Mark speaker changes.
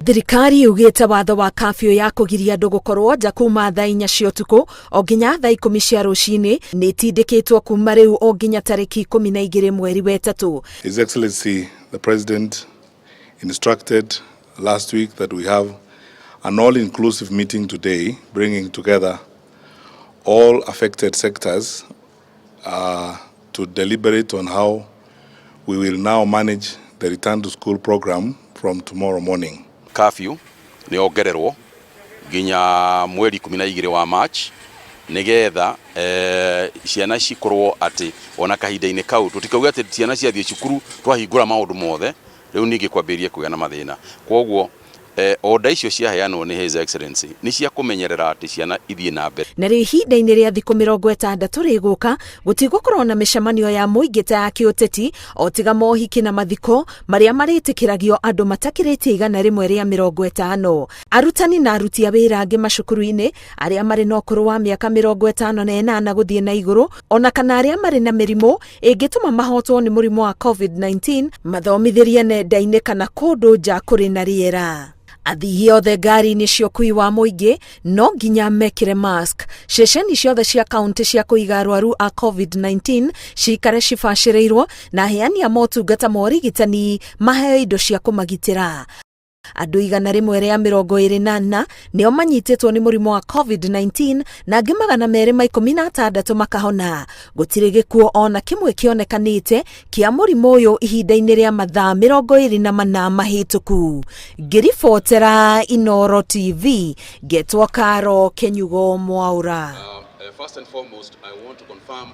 Speaker 1: Thirikari yugĩte watho wa kafyu ya kũgiria andũ gũkorwo nja kuma thaa 4 cia ũtukũ o nginya thaa 10 cia rũcinĩ nĩ ĩtindĩkĩtwo kuma rĩu o nginya tarĩki 12 mweri wa ĩtatũ.
Speaker 2: His Excellency the President instructed last week that we have an all-inclusive meeting today, bringing together all affected sectors to deliberate on how we will now manage the return to school program from tomorrow morning.
Speaker 3: Curfew nĩ yongererwo nginya mweri 12 wa March, nigetha ciana cikorwo atĩ ona kahinda-inĩ kau tũtikauge atĩ ciana ciathiĩ cukuru twahingũra maũndũ mothe, rĩu ningĩ kwambĩrĩrie kũgĩa na mathĩna. Kwoguo order icio ciaheanwo nĩ His Excellency nĩ cia kũmenyerera atĩ ciana ithiĩ na mbere.
Speaker 1: Na rĩu ihinda-inĩ rĩa thikũ 60 rĩgũka, gũtigũkorwo na mĩcemanio ya mũingĩ ta ya kĩũteti, o tiga mohiki na mathiko marĩa marĩtĩkĩragio andũ matakĩrĩtie 150. Arutani na aruti a wĩra angĩ macukuru-inĩ arĩa marĩ na ũkũrũ wa mĩaka 58 gũthiĩ na igũrũ, ona kana arĩa marĩ na mĩrimũ ĩngĩtũma mahotwo nĩ mũrimũ wa COVID-19, mathomithĩrie nenda-inĩ kana kũndũ nja kũrĩ na rĩera. Athii othe ngari-inĩ cia ũkui wa mũingĩ no nginya mekĩre mask. Ceceni ciothe cia kaunti cia kũiga arwaru a COVID-19 cikare cibacĩrĩirwo, na aheani a motungata ma ũrigitani maheo indo cia kũmagitĩra. Andũ 124 nĩo manyitĩtwo nĩ mũrimũ wa COVID-19 na angĩ 216 makahona. Gũtirĩ gĩkuũ ona kĩmwe kĩonekanĩte kĩa mũrimũ ũyũ ihinda-inĩ rĩa mathaa 24 mahĩtũku. Ngĩribotera Inoro TV, ngetwo Karo Kenyugo Mwaura.
Speaker 3: First and foremost, I want to confirm